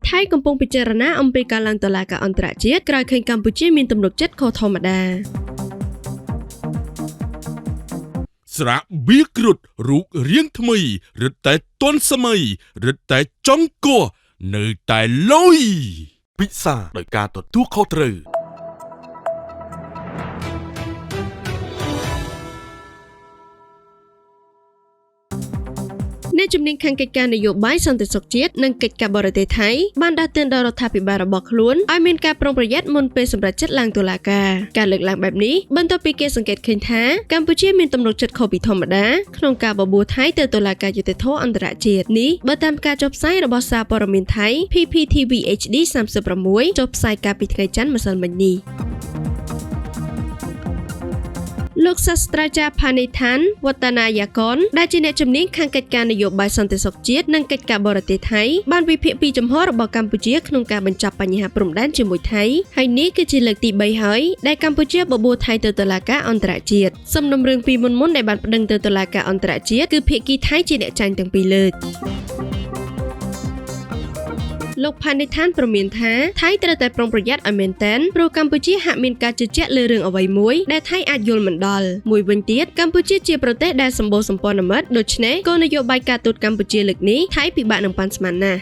ថៃកំពុងពិចារណាអំពីការឡើងតុលាការអន្តរជាតិក្រោយឃើញកម្ពុជាមានទំនុកចិត្តខុសធម្មតា ស្រាបៀរគ្រុតរូបរាងថ្មីរឹតតែទាន់សម័យរឹតតែចង់គោះនៅតែលយពិសាដោយការទទួលខុសត្រូវ អ្នកជំនាញខាងកិច្ចការនយោបាយសន្តិសុខជាតិនិងកិច្ចការបរទេសថៃបានដាស់តឿនដល់រដ្ឋាភិបាលរបស់ខ្លួនឲ្យមានការប្រុងប្រយ័ត្នមុនពេលសម្រេចចិត្តឡើងតុលាការការលើកឡើងបែបនេះបន្ទាប់ពីគេសង្កេតឃើញថាកម្ពុជាមានទំនុកចិត្តខុសពីធម្មតាក្នុងការបបួលថៃទៅតុលាការយុត្តិធម៌អន្តរជាតិនេះបើតាមការចុះផ្សាយរបស់សារព័ត៌មានថៃ PPTV HD 36ចុះផ្សាយកាលពីថ្ងៃច័ន្ទម្សិលមិញនេះលោកសាស្ត្រាចារ្យផានីឋានវឌ្ឍនាយាកនដែលជាអ្នកជំនាញខាងកិច្ចការនយោបាយសន្តិសុខជាតិនិងកិច្ចការបរទេសថៃបានវិភាគពីជំហររបស់កម្ពុជាក្នុងការបញ្ចប់បញ្ហាព្រំដែនជាមួយថៃហើយនេះគឺជាលើកទី3ហើយដែលកម្ពុជាបបួលថៃទៅតុលាការអន្តរជាតិសំណុំរឿងពីមុនៗដែលបានប្តឹងទៅតុលាការអន្តរជាតិគឺភាគីថៃជាអ្នកចាញ់ទាំងពីរលើកលោកផានីឋានព្រមានថាថៃត្រូវតែប្រុងប្រយ័ត្នឲ្យមែនទែនព្រោះកម្ពុជាហាក់មានការជឿជាក់លើរឿងអ្វីមួយដែលថៃអាចយល់មិនដល់មួយវិញទៀតកម្ពុជាជាប្រទេសដែលសម្បូរសម្ព័ន្ធមិត្តដូច្នេះគោលនយោបាយការទូតកម្ពុជាលើកនេះថៃពិបាកនឹងប៉ាន់ស្មានណាស់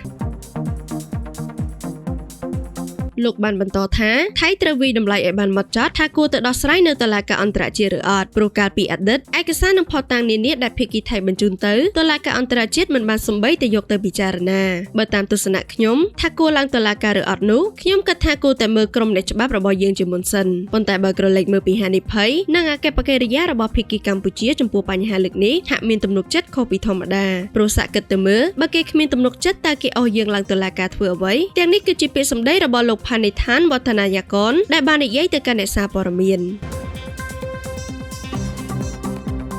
លោកបានបន្តថាថៃត្រូវវាយតម្លៃឲ្យបានម៉ត់ចត់ថាគួរទៅដោះស្រាយនៅតុលាការអន្តរជាតិឬអត់ព្រោះកាលពីអតីតឯកសារនិងភស្តុតាងនានាដែលភាគីថៃបញ្ជូនទៅតុលាការអន្តរជាតិមិនបានសំបីតែយកទៅពិចារណាបើតាមទស្សនៈខ្ញុំថាគួរឡើងតុលាការឬអត់នោះខ្ញុំគិតថាគួរតែមើលក្រុមអ្នកច្បាប់របស់យើងជាមុនសិនប៉ុន្តែបើក្រឡេកមើលពីហានិភ័យនិងអកប្បកិរិយារបស់ភាគីកម្ពុជាចំពោះបញ្ហាលើកនេះហាក់មានទំនុកចិត្តខុសពីធម្មតាព្រោះសាក់គិតទៅមើលបើគេគ្មានទំនុកចិត្តតើគេអស់យើងឡើងតុលាការធ្វើអ្វីទាំងនេះគឺជាពាក្យសម្ដីរបស់លោកផានីឋានវឌ្ឍនាយាកនដែលបាននិយាយទៅកាន់អ្នកសារព័ត៌មាន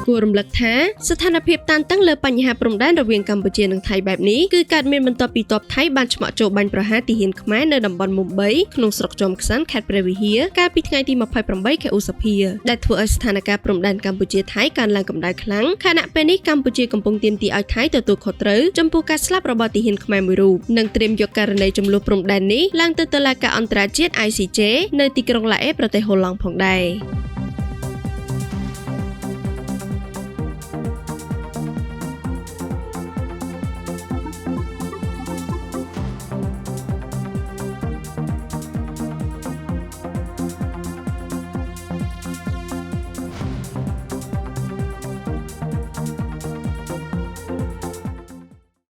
គួររំលឹកថាស្ថានភាពតានតឹងលើបញ្ហាព្រំដែនរវាងកម្ពុជានិងថៃបែបនេះគឺកើតមានបន្ទាប់ពីទ័ពថៃបានឆ្មក់ចូលបាញ់ប្រហារទាហានខ្មែរនៅតំបន់មុំ3ក្នុងស្រុកជាំខ្សាន់ខេត្តព្រះវិហារកាលពីថ្ងៃទី28ខែឧសភាដែលធ្វើឲ្យស្ថានភាពព្រំដែនកម្ពុជាថៃកើនឡើងកម្ដៅខ្លាំងខណៈពេលនេះកម្ពុជាកំពុងទាមទារឲ្យថៃទទួលខុសត្រូវចំពោះការស្លាប់របស់ទាហានខ្មែរមួយរូបនិងត្រៀមយកករណីចំនួនព្រំដែននេះឡើងទៅតុលាការអន្តរជាតិ ICJ នៅទីក្រុងឡាអេប្រទេសហូឡង់ផងដែរ។